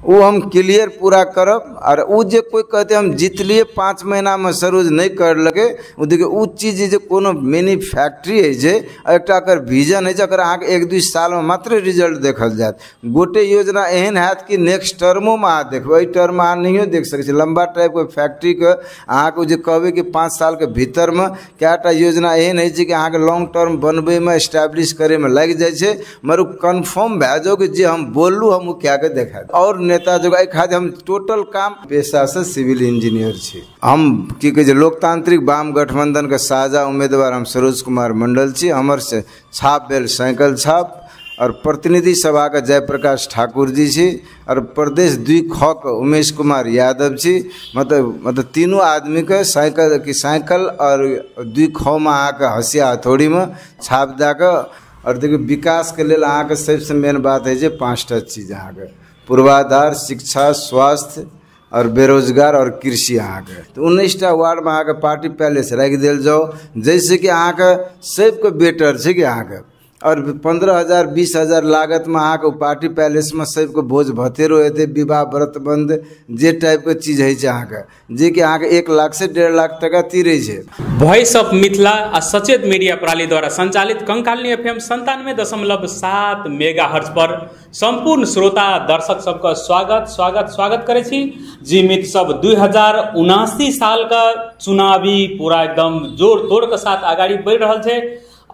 ओ हम क्लियर पूरा करब। और ओ जे कोई कहते हम जितलिए 5 महीनामे सरोज नहीं करलकै, ओ देखियौ ओ चीज जे कोनो मिनी फैक्ट्री होइ छै, एकटा एकर विजन होइ छै, अगर अहाँके 1-2 सालमे मात्र रिजल्ट देखल जायत। गोटे योजना एहन हैत कि नेक्स्ट टर्मोमे अहाँ देखबै, एहि टर्ममे अहाँ नहियो देख सकै छी। लम्बा टाइपके फैक्ट्रीके अहाँके जे कहबै कि 5 सालके भीतरमे कएटा योजना एहन होइ छै कि अहाँके लॉन्ग टर्म बनबैमे एस्टैब्लिश करैमे लागि जाइ छै, मगर ओ कन्फर्म भए जाउ कि जे हम बोललहुँ हम ओ कए कऽ देखा। और नेता जो एहि खातिर हम टोटल काम पेशासँ सिविल इंजीनियर छी। हम की कहै छै लोकतांत्रिक वाम गठबंधनके साझा उम्मीदवार हम सरोज कुमार मंडल छी। हमर से छाप भेल साइकिल छाप और प्रतिनिधि सभा के जयप्रकाश ठाकुर जी छी और प्रदेश 2 ख के उमेश कुमार यादव छी। मतलब तीनों आदमी के साइकिल की साइकिल और 2 ख में अहाँके हसिया हथौड़ी में छाप दए कऽ। और देखियौ विकास के लेल अहाँके सबसँ मेन बात होइ छै 5टा चीज अहाँके पूर्वाधार, शिक्षा, स्वास्थ्य और बेरोजगार और कृषि। अहाँके तऽ 19टा वार्डमे अहाँके पार्टी पैलेस राखि देल जाउ, जैसे कि अहाँके सबके बेटर छै कि अहाँके और 15,000 20,000 लागतमे अहाँके पार्टी पैलेसमे सबके भोज भतेरो हेतै, विवाह व्रतबंध जे टाइपके चीज होइ छै अहाँके, जे कि अहाँके 1 लाख से 1.5 लाख टका तीरै छै। वॉइस ऑफ मिथिला आ सचेत मीडिया प्रणाली द्वारा संचालित कंकालिनी FM 97.7 mega hertz पर संपूर्ण श्रोता दर्शक सबका स्वागत स्वागत स्वागत करै छी। जी मित्र सब 2079 साल का चुनावी पूरा एकदम जोर तोड़ के साथ अगाडि बढ़ि रहल छै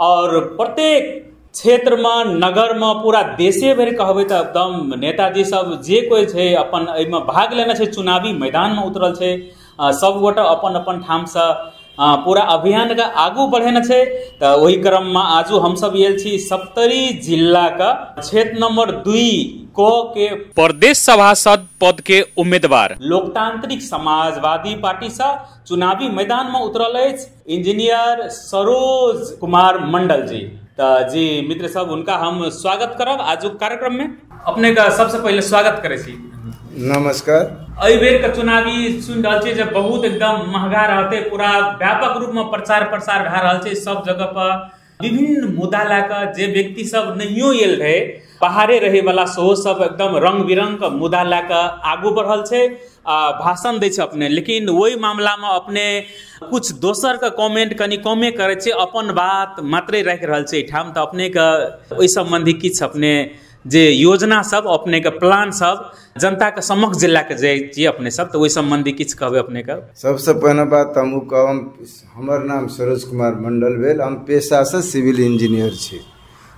और प्रत्येक क्षेत्र में नगर में पूरा देशे भरि कहबै तऽ एकदम नेताजी सब जे कोई छै अपन एहिमे भाग लेने छै, चुनावी मैदान में उतरल छै, सब गोटा अपन अपन ठामसँ पूरा अभियान के आगू बढ़ेने छै। तऽ ओहि क्रम में आजू हमसब आयल छी सप्तरी जिला का क्षेत्र नंबर 2 क के प्रदेश सभासद पद के उम्मीदवार लोकतांत्रिक समाजवादी पार्टी से चुनावी मैदान में उतरल अछि इंजीनियर सरोज कुमार मंडल जी। तऽ जी मित्र सब उनका हम स्वागत करब आजुक कार्यक्रम में। अपने का सबसे पहले स्वागत करै छी। नमस्कार। एहि बेर के चुनावी सुनि रहल छी जे बहुत एकदम महंगा रहते, पूरा व्यापक रूप में प्रचार प्रसार भए रहल छै सब जगह पर। विभिन्न मुद्दा लए कऽ जे व्यक्ति सब नहियो आयल रहे, बाहरे रहे वाला सेहो सब एकदम रंग बिरंग के मुद्दा लए कऽ आगू बढ़ल छै आ भाषण दै छै अपने। लेकिन ओहि मामला में अपने कुछ दोसर के कमेंट कनि कमे करै छै, अपन बात मात्रे राखि रहल छै एहिठाम। तऽ अपने के ओहि सम्बन्धी किछु अपने जे योजना सब अपने के प्लान सब जनता के समक्ष जे लए के जाइ छियै अपने सब, तऽ ओहि सम्बन्धी किछु कहबै अपने के? सबसँ पहिने बात हम ओ कहब, हमर नाम सरोज कुमार मंडल भेल, हम पेशासँ सिविल इंजीनियर छी।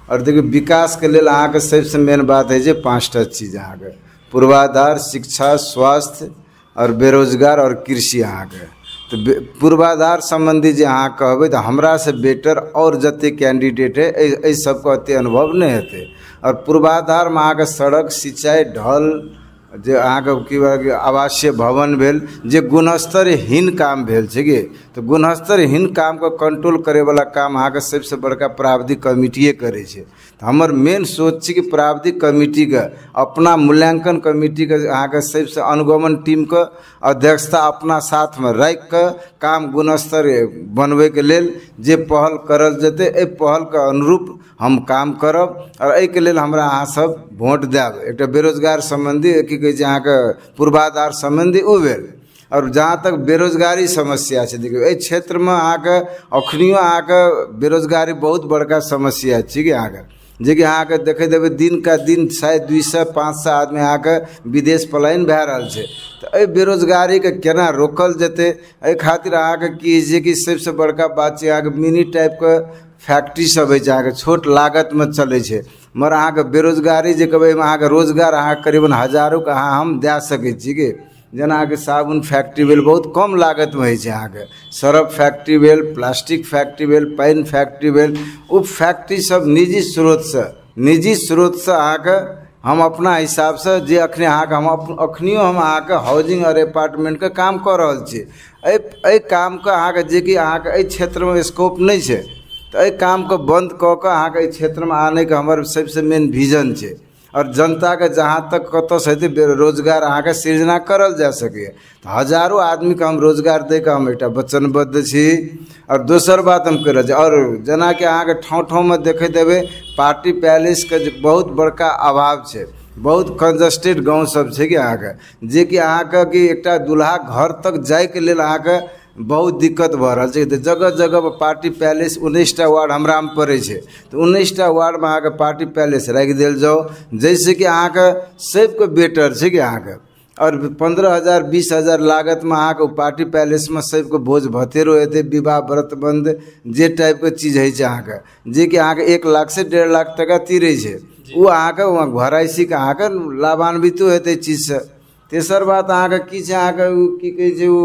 और देखियौ विकास के लेल अहाँके सबसँ मेन बात होइ छै 5टा चीज अहाँके पूर्वाधार, शिक्षा, स्वास्थ्य और बेरोजगार और कृषि। अहाँके तऽ पूर्वाधार सम्बन्धी जे अहाँ कहबै तऽ हमरासँ बेटर और जतेक कैंडिडेट है एहि सबके ओतेक अनुभव नहि हेतै। और पूर्वाधारमे अहाँके सड़क, सिंचाई, ढल, जे अहाँके की आवासीय भवन भेल, जे गुणस्तरहीन काम भेल छै कि तऽ गुणस्तरहीन कामके कंट्रोल करैवला काम अहाँके सबसँ बड़का प्राविधिक कमिटिए करै छै। तऽ हमर मेन सोच छै कि प्राविधिक कमिटीके अपना मूल्यांकन कमिटीके अहाँके सबसँ अनुगमन टीमके अध्यक्षता अपना साथमे राखिकऽ काम गुणस्तर बनबैके लेल जे पहल करल जेतै, एहि पहलके अनुरूप हम काम करब और एहिके लेल हमरा अहाँ सब वोट देब। एकटा बेरोजगार सम्बन्धी की कहै छै अहाँके पूर्वाधार सम्बन्धी ओ भेल। और जहाँ तक बेरोजगारी समस्या छै, देखियौ एहि क्षेत्रमे अहाँके अखनियो अहाँके बेरोजगारी बहुत बड़का समस्या छै कि अहाँके, जेकि अहाँके देखैत देबै दिन का दिन 100, 200, 500 आदमी अहाँके विदेश पलायन भए रहल छै। तऽ एहि बेरोजगारीके केना रोकल जेतै, एहि खातिर अहाँके की छै कि सबसँ बड़का बात छै अहाँके मिनी टाइपके फैक्ट्री सब होइ छै अहाँके छोट लागतमे चलै छै, मगर अहाँके बेरोजगारी जे कहबै एहिमे अहाँके रोजगार अहाँके करीबन हजारोके अहाँ हम दए सकै छी कि जेना अहाँके साबुन फैक्ट्री भेल बहुत कम लागतमे होइ छै, अहाँके सरफ फैक्ट्री भेल, प्लास्टिक फैक्ट्री भेल, पानि फैक्ट्री भेल, ओ फैक्ट्री सब निजी स्रोतसँ अहाँके हम अपना हिसाबसँ जे अखने अहाँके हम अखनियो हम अहाँके हाउसिंग और अपार्टमेंटके काम कऽ रहल छी। एहि कामके अहाँके जेकि अहाँके एहि क्षेत्रमे स्कोप नहि छै, तऽ एहि कामके बन्द कऽ कऽ अहाँके एहि क्षेत्रमे आनैके हमर सबसँ मेन विजन छै। और जनताके जहाँ तक कतऽसँ हेतै रोजगार अहाँके सृजना करल जा सकैए। तऽ हजारो आदमीके हम रोजगार दैके हम एकटा वचनबद्ध छी। और दोसर बात हम कहि रहल छी, और जेनाकि अहाँके ठाँव ठाँवमे देखैत हेबै पार्टी पैलेसके जे बहुत बड़का अभाव छै। बहुत कंजस्टेड गाँव सब छै कि अहाँके, जेकि अहाँके कि एकटा दुल्हा घर तक जाइके लेल अहाँके बहुत दिक्कत भऽ रहल छै। तऽ जगह जगह पर पार्टी पैलेस 19टा वार्ड हमरामे पड़ै छै, तऽ 19टा वार्डमे अहाँके पार्टी पैलेस राखि देल जाउ, जाहिसँ कि अहाँके सबके बेटर छै कि अहाँके। आओर 15,000 20,000 लागतमे अहाँके पार्टी पैलेसमे सबके भोज भतेरो हेतै, विवाह व्रतबन्ध जे टाइपके चीज होइ छै अहाँके, जेकि अहाँके 1 लाख से 1.5 लाख टका तीरै छै, ओ अहाँके घराइसीके अहाँके लाभान्वितो हेतै चीजसँ। तेसर बात अहाँके की छै, अहाँके ओ की कहै छै ओ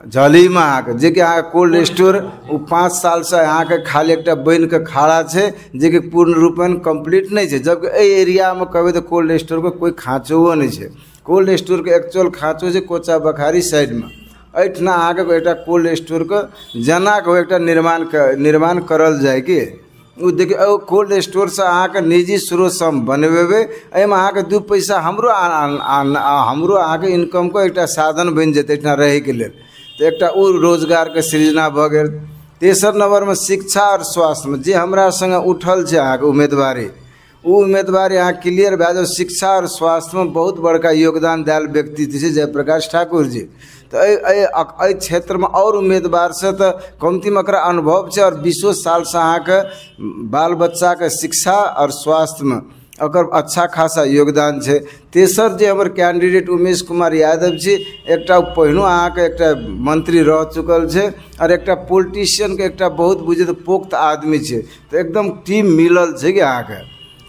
झलीमे अहाँके जेकि अहाँके कोल्ड स्टोर ओ 5 सालसँ अहाँके खाली एकटा बनिके खड़ा छै, जेकि पूर्ण रूपेण कम्प्लीट नहि छै। जबकि एहि एरियामे कहबै तऽ कोल्ड स्टोरके कोइ खाँचो नहि छै। कोल्ड स्टोरके एक्चुअल खाँचो छै कोचा बखारी साइडमे, एहिठिना अहाँके एकटा कोल्ड स्टोरके जेनाके एकटा निर्माण करल जाय कि ओ देखियौ। कोल्ड स्टोरसँ अहाँके निजी स्रोतसँ हम बनबेबै, एहिमे अहाँके 2 पैसा हमरो अहाँके इनकमके एकटा साधन बनि जेतै एहिठिना रहैके लेल, तऽ एकटा ओ रोजगारके सृजना भऽ गेल। तेसर नम्बरमे शिक्षा आओर स्वास्थ्यमे जे हमरा सङ्गे उठल छै अहाँके उम्मीदवारी, ओ उम्मीदवारी अहाँ क्लियर भए जाउ। शिक्षा आओर स्वास्थ्यमे बहुत बड़का योगदान देल व्यक्ति छै जयप्रकाश ठाकुर जी, तऽ एहि क्षेत्रमे आओर उम्मीदवारसँ तऽ कमतीमे एकरा अनुभव छै, आओर 20 सालसँ अहाँके बाल बच्चाके शिक्षा आओर स्वास्थ्यमे ओकर अच्छा खासा योगदान छै। तेसर जे हमर कैंडिडेट उमेश कुमार यादव जी, एकटा पहिनो अहाँके एकटा मंत्री रह चुकल छै आओर एकटा पॉलिटिशियनके एकटा बहुत बुझे तऽ पोख्त आदमी छै, तऽ एकदम टीम मिलल छै कि अहाँके,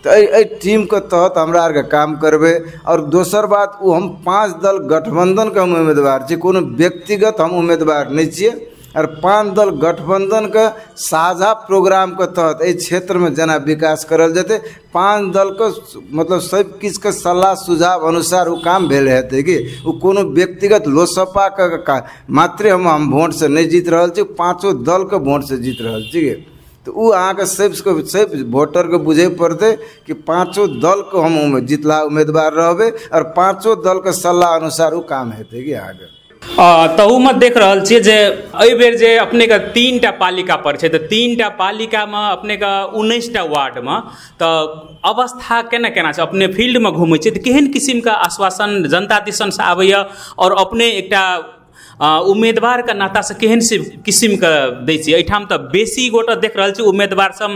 तऽ एहि टीमके तहत हमरा आरके काम करबै। आओर दोसर बात, ओ हम 5 दल गठबंधनके हम उम्मीदवार छी, कोनो व्यक्तिगत हम उम्मीदवार नहि छियै। आओर 5 दल गठबंधनके साझा प्रोग्रामके तहत एहि क्षेत्रमे जेना विकास करल जेतै, 5 दलके मतलब सब किछुके सलाह सुझाव अनुसार ओ काम भेल हेतै कि ओ कोनो व्यक्तिगत लोसपाके मात्रे हम वोटसँ नहि जीत रहल छी, 5 दलके वोटसँ जीत रहल छी। तऽ ओ अहाँके सब वोटरके बुझै पड़तै कि 5 दलके हम जितला उम्मीदवार रहबै आओर 5 दलके सलाह अनुसार ओ काम हेतै कि अहाँके। तहूमे देख रहल छियै जे एहिबेर जे अपनेके 3टा पालिका पर छै, तऽ 3टा पालिकामे अपनेके 19टा वार्डमे तऽ अवस्था केना केना छै? अपने फील्डमे घुमै छियै तऽ केहन किसिमके आश्वासन जनता दिसनसँ आबैए आओर अपने एकटा उम्मीदवारके नातासँ केहन किसिमके दै छियै? एहिठाम तऽ बेसी गोटा देख रहल छी उम्मीदवार सब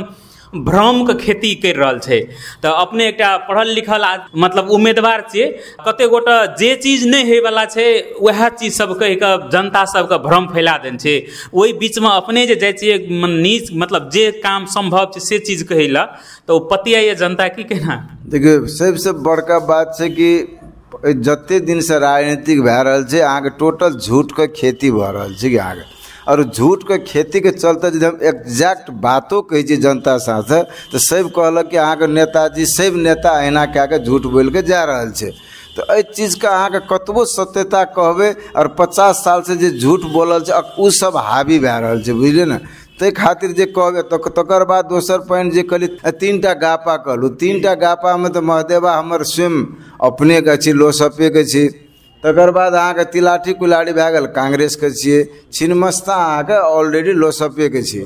भ्रमके खेती करि रहल छै, तऽ अपने एकटा पढ़ल लिखल मतलब उम्मीदवार छियै, कतेक गोटा जे चीज नहि होइवला छै वएह चीज सब कहि कऽ जनता सबके भ्रम फैला देने छै। ओहि बीचमे अपने जे जाइ छियै नीच मतलब जे काम सम्भव छै से चीज कहै लए, तऽ ओ पतियाइए जनता की केना? देखियौ, सबसँ बड़का बात छै कि जते दिनसँ राजनीतिक भए रहल छै अहाँके टोटल झूठके खेती भऽ रहल छै कि अहाँके, आओर झूठके खेतीके चलते यदि हम एक्जैक्ट बातो कहै छियै जनता साथे तऽ सब कहलक कि अहाँके नेताजी सब नेता एना कए कऽ झूठ बोलिके जा रहल छै। तऽ एहि चीजके अहाँके कतबो सत्यता कहबै आओर 50 सालसँ जे झूठ बोलल छै ओ सब हावी भए रहल छै, बुझलियै ने। ताहि खातिर जे कहबै तऽ तकर बाद दोसर पॉइंट जे कहली 3टा गापा कहलहुँ, 3टा गापामे तऽ महदेवा हमर स्वयं अपनेके छी, लोसपेके छी। तकर बाद अहाँके तिलाठी कुलाड़ी भए गेल कांग्रेसके छियै, छिन्नमस्ता अहाँके ऑलरेडी लोसपेके छी।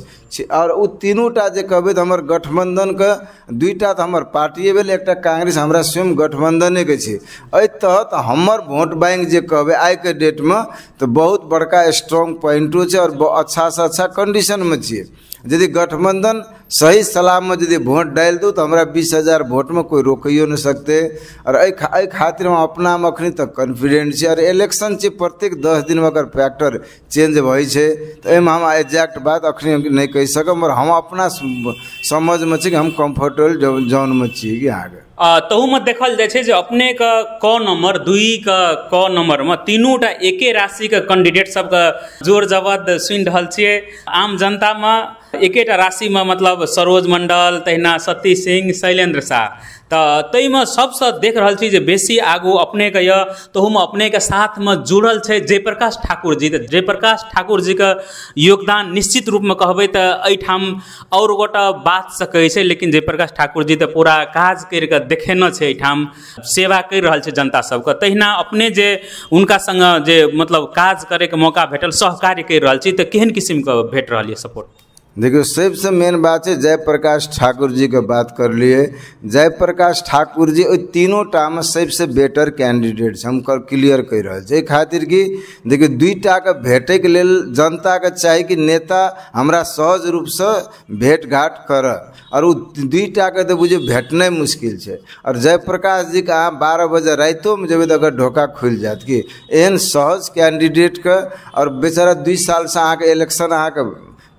आओर ओ 3टा जे कहबै तऽ हमर गठबंधनके 2टा तऽ हमर पार्टिए भेल, एकटा कांग्रेस हमरा स्वयं गठबंधनेके छी। एहि तहत हमर वोट बैंक जे कहबै आइके डेटमे तऽ बहुत बड़का स्ट्रॉन्ग पॉइंटो छै आओर अच्छासँ अच्छा कंडीशनमे छियै। यदि गठबंधन सही सलाहमे यदि वोट डालि दू तऽ हमरा 20,000 वोटमे कोइ रोकैयो नहि सकतै। आओर एहि खातिर हम अपनामे अखनी तक कॉन्फिडेंट छी। आओर इलेक्शन छै, प्रत्येक 10 दिनमे ओकर फैक्टर चेंज होइ छै, तऽ एहिमे हम एग्जैक्ट बात अखनी नहि कहि सकब, मगर हम अपना समझमे छी कि हम कम्फर्टेबल जोनमे छी कि अहाँके। तहूमे देखल जाइ छै जे अपनेके क नम्बर 2 के क नम्बरमे 3टा एके राशिके कैंडिडेट सबके जोर जबरद सुनि रहल छियै। आम जनतामे एकेटा राशिमे मतलब सरोज मंडल, तहिना सती सिंह, शैलेन्द्र शाह, तऽ ताहिमे सबसँ देख रहल छी जे बेसी आगू अपनेके यऽ, तहूमे अपनेके साथमे जुड़ल छै जयप्रकाश ठाकुर जी। तऽ जयप्रकाश ठाकुर जीके योगदान निश्चित रूपमे कहबै तऽ एहिठाम आओर गोटा बात सकै छै, लेकिन जयप्रकाश ठाकुर जी तऽ पूरा काज करि कऽ देखेने छै, एहिठाम सेवा करि रहल छै जनता सबके। तहिना अपने जे हुनका सङ्ग जे मतलब काज करैके मौका भेटल, सहकार्य करि रहल छी, तऽ केहन किसिमके भेट रहल यऽ सपोर्ट? देखियौ, सबसँ मेन बात छै जयप्रकाश ठाकुर जीके बात करलियै। जयप्रकाश ठाकुर जी ओहि तीनो टामे सबसँ बेटर कैंडिडेट छै, हम क्लियर कहि रहल छी। एहि खातिर कि देखियौ, दुईटाके भेटैके लेल जनताके चाही कि नेता हमरा सहज रूपसँ भेट घाट करय, आओर ओ दुईटाके तऽ बुझियौ भेटनाइ मुश्किल छै। आओर जयप्रकाश जीके अहाँ 12 बजे रातिओमे जेबै तऽ अगर ढोका खुलि जायत कि एहन सहज कैंडिडेटके। आओर बेचारा 2 सालसँ अहाँके इलेक्शन अहाँके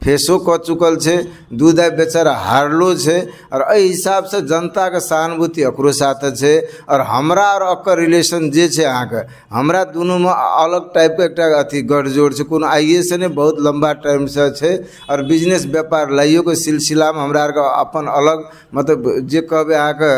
फेसो कऽ चुकल छै, 2 दाइ बेचारा हारलो छै। आओर एहि हिसाबसँ जनताके सहानुभूति ओकरो साथ छै। आओर हमरा आओर ओकर रिलेशन जे छै अहाँके, हमरा दुनूमे अलग टाइपके एकटा अथी गठजोड़ छै, कोनो आइएसँ नहि, बहुत लम्बा टाइमसँ छै। आओर बिजनेस व्यापार लाइयोके सिलसिलामे हमरा आरके अपन अलग मतलब जे कहबै अहाँके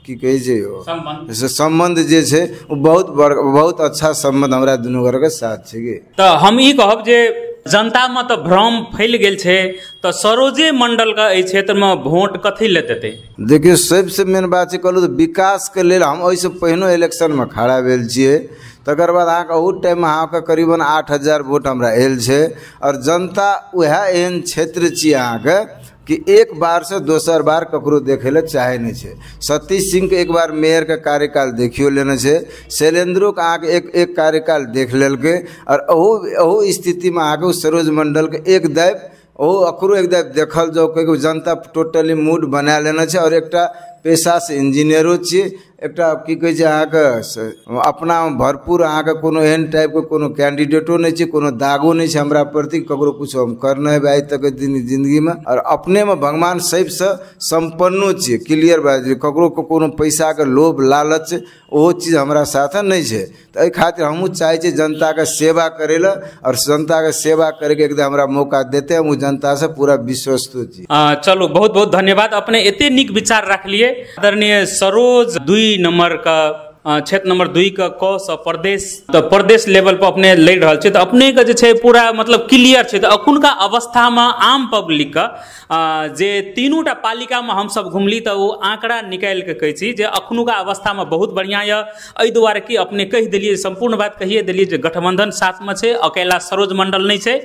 की कहै छै ओ सम्बन्ध जे छै ओ बहुत बहुत अच्छा सम्बन्ध हमरा दुनू गोटेके साथ छै। कि तऽ हम ई कहब जे जनतामे तऽ भ्रम फैल गेल छै, तऽ सरोजे मंडलके एहि क्षेत्रमे वोट कथी लए देतै? देखियौ, सबसँ मेन बात छै, कहलहुँ तऽ विकासके लेल हम ओहिसँ पहिनो इलेक्शनमे खड़ा भेल छियै। तकर बाद अहाँके ओहू टाइममे अहाँके करीबन 8000 वोट हमरा आयल छै। आओर जनता उएह एहन क्षेत्र छी अहाँके कि एक बार से दोसर बार ककरो देखै लए चाहै नहि छै। सतीश सिंहके एक बार मेयरके कार्यकाल देखियो लेने छै, शैलेन्द्रोके अहाँके एक एक कार्यकाल देख लेलकै। आओर अहू स्थितिमे अहाँके सरोज मंडलके एक दाबि ओकरो एक दाबि देखल जाउ कहि जनता टोटली मूड बना लेने छै। आओर एकटा पेशासँ इंजीनियरो छियै, एकटा की कहै छै अहाँके अपनामे भरपूर अहाँके कोनो एहन टाइपके कोनो कैंडिडेटो नहि छै, कोनो दागो नहि छै हमरा प्रति, ककरो किछु हम करने हेबै आइ तक जिन्दगीमे। आओर अपनेमे भगवान सबसँ सम्पन्नो छियै, क्लियर बात छै, ककरो कोनो पैसाके लोभ लालच ओहो चीज हमरा साथ नहि छै। तऽ एहि खातिर हमहूँ चाहै छियै जनताके सेवा करै लए, आओर जनताके सेवा करैके एकदम हमरा मौका देतै, हम ओ जनतासँ पूरा विश्वस्त छी। चलू, बहुत बहुत धन्यवाद, अपने एते नीक विचार रखलियै। आदरणीय सरोज 2 नंबर का क्षेत्र नंबर 2 का क सँ प्रदेश, तऽ प्रदेश लेवल पर अपने लड़ि रहल छै, तऽ अपने के जे छै पूरा मतलब क्लियर छै। तऽ अखुनका अवस्थामे आम पब्लिक के जे तीनूटा पालिकामे हमसब घुमली तऽ ओ आंकड़ा निकालि कऽ कहै छी जे अखनुका अवस्थामे बहुत बढ़िआँ यऽ। एहि दुआरे कि अपने कहि देलियै, सम्पूर्ण बात कहिए देलियै जे गठबंधन साथमे छै, अकेला सरोज मंडल नहि छै।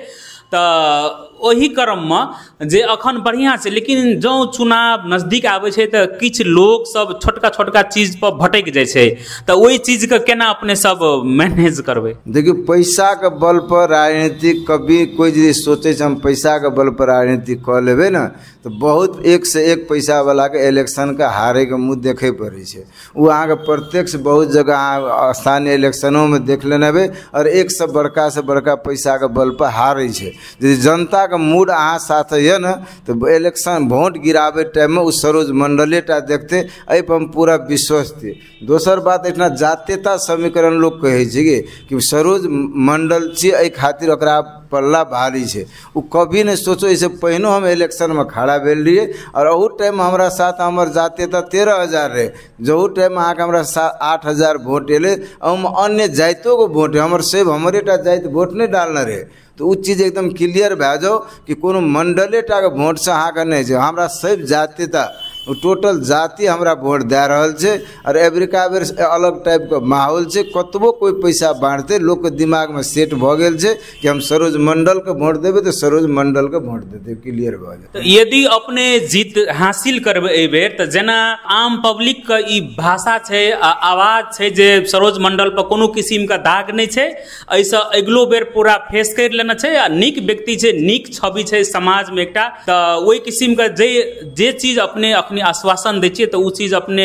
तऽ ओहि क्रममे जे अखन बढ़िआँ छै, लेकिन जँ चुनाव नजदीक आबै छै तऽ किछु लोक सब छोटका छोटका चीज पर भटकि जाइ छै, तऽ ओहि चीजके केना अपने सब मैनेज करबै? देखियौ, पैसाके बल पर राजनीति कभी कोइ जे सोचै छै हम पैसाके बल पर राजनीति कऽ लेबै ने, तऽ बहुत एक से एक पैसावलाके इलेक्शनके हारैके मुँह देखै पड़ै छै। ओ अहाँके प्रत्यक्ष बहुत जगह अहाँ स्थानीय इलेक्शनोमे देख लेने हेबै, आओर एक से बड़का पैसाके बल पर हारै छै। यदि जनताके मूड अहाँ साथ यऽ ने तऽ इलेक्शन वोट गिराबै टाइममे ओ सरोज मंडले टा देखतै, एहिपर हम पूरा विश्वस्त छी। दोसर बात, एहिठिना जातीयता समीकरण लोक कहै छै कि सरोज मंडल छियै एहि खातिर ओकरा पल्ला भारी छै, ओ कभी नहि सोचो। एहिसँ पहिनो हम इलेक्शनमे खड़ा भेल रहियै, आओर ओहू टाइममे हमरा साथ हमर जातीयता 13,000 रहै, जहू टाइममे अहाँके हमरा 8,000 वोट एलै, ओहिमे अन्य जातिओके वोट, हमर सेव हमरे टा जाति वोट नहि डालने रहै। तऽ ओ चीज एकदम क्लियर भए जाउ कि कोनो मंडले टाके वोटसँ अहाँके नहि छै, हमरा सब जातीयता टोटल जाति हमरा वोट दए रहल छै। आओर एबरिका बेर अलग टाइपके माहौल छै, कतबो कोइ पैसा बाँटतै लोकके दिमागमे सेट भऽ गेल छै कि हम सरोज मंडलके वोट देबै तऽ सरोज मंडलके वोट देतै, क्लियर भऽ जेतै। यदि अपने जीत हासिल करबै एहि बेर तऽ जेना आम पब्लिकके ई भाषा छै आ आवाज छै जे सरोज मंडल पर कोनो किसिमके दाग नहि छै, एहिसँ अगिलो बेर पूरा फेस करि लेना छै आ नीक व्यक्ति छै, नीक छवि छै समाजमे एकटा, तऽ ओहि किसिमके जे जे चीज अपने अखनी आश्वासन दै छियै तऽ ओ चीज अपने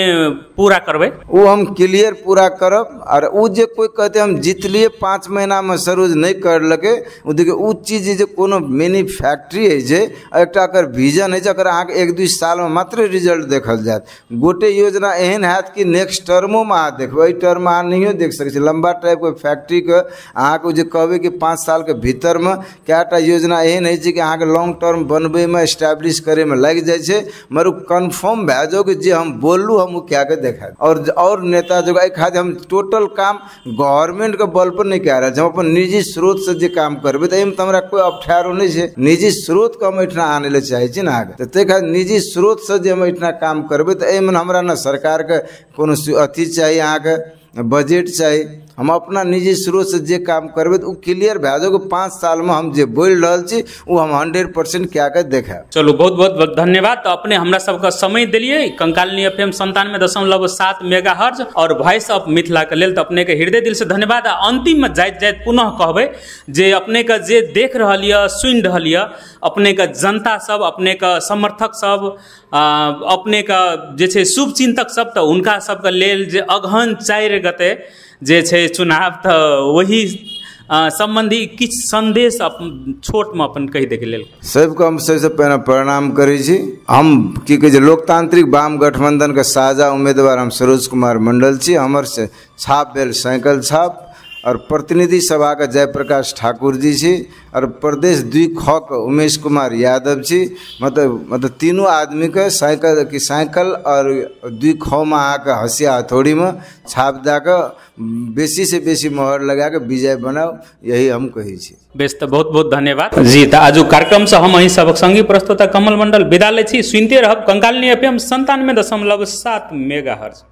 पूरा करबै? ओ हम क्लियर पूरा करब। आओर ओ जे कोइ कहतै हम जीतलियै 5 महीनामे सरोज नहि करलकै, ओ देखियौ ओ चीज जे कोनो मिनी फैक्ट्री होइ छै, एकटा एकर विजन होइ छै, अगर अहाँके 1-2 सालमे मात्र रिजल्ट देखल जायत। गोटे योजना एहन हैत कि नेक्स्ट टर्मोमे अहाँ देखबै, एहि टर्ममे अहाँ नहियो देख सकै छी। लम्बा टाइपके फैक्ट्रीके अहाँके जे कहबै कि 5 सालके भीतरमे कएटा योजना एहन होइ छै कि अहाँके लॉन्ग टर्म बनबैमे एस्टेब्लिश करैमे लागि जाइ छै, मगर ओ कन्फर्म भए जाउ कि जे हम बोललू हम ओ कए कऽ देखा। और नेता जो एहि खातिर हम टोटल काम गवर्नमेंटके बल पर नहि कए रहल छी, हम अपन निजी स्रोतसँ जे काम करबै तऽ एहिमे तऽ हमरा कोइ अफठारो नहि छै। निजी स्रोतके हम एहिठिना आनै लए चाहै छी ने अहाँके, तऽ ताहि खातिर निजी स्रोतसँ जे हम एहिठिना काम करबै तऽ एहिमे हमरा ने सरकारके कोनो अथी चाही अहाँके, बजट चाही। हम अपना निजी स्रोतसँ जे काम करबै तऽ ओ क्लियर भए जाओ 5 सालमे हम जे बोलि रहल छी ओ हम 100% कए कऽ देखायब। चलू, बहुत बहुत धन्यवाद। तऽ अपने हमरा सबके समय देलियै कंकालिनी FM 97.7 mega hertz और वॉइस ऑफ मिथिला के लेल, तऽ अपने के हृदय दिल से धन्यवाद। आ अंतिम में जाइत जाइत पुनः कहबै जे अपने के जे देख रहल यऽ, सुनि रहल यऽ, अपने के जनता सब, अपने के समर्थक सब, अपने के जे छै शुभचिंतक सब, तऽ हुनका सबके लेल जे अगहन 4 गते जे छै चुनाव, तऽ वही सम्बन्धी किछु संदेश छोटमे अपन कहि दैके लेल। सबके हम सबसँ पहिने प्रणाम करै छी। हम की कहै छै लोकतांत्रिक वाम गठबंधनके साझा उम्मीदवार हम सरोज कुमार मंडल छी। हमर से छाप भेल साइकिल छाप और प्रतिनिधि सभाके जयप्रकाश ठाकुर जी छी और प्रदेश 2 ख के उमेश कुमार यादव छी। मतलब तीनों आदमीके साइकिल की साइकिल और 2 ख में अहाँके हसिया हथौड़ीमे छाप दए कऽ बेसी से बेसी मोहर लगा कऽ विजय बनाउ, यही हम कहै छी। बेस, तऽ बहुत बहुत धन्यवाद जी। तऽ आजुक कार्यक्रमसँ हम अहीं सबक संगी प्रस्तोता कमल मंडल विदा लै छी। सुनिते रहब कंकालिनी FM 97.7 mega hertz.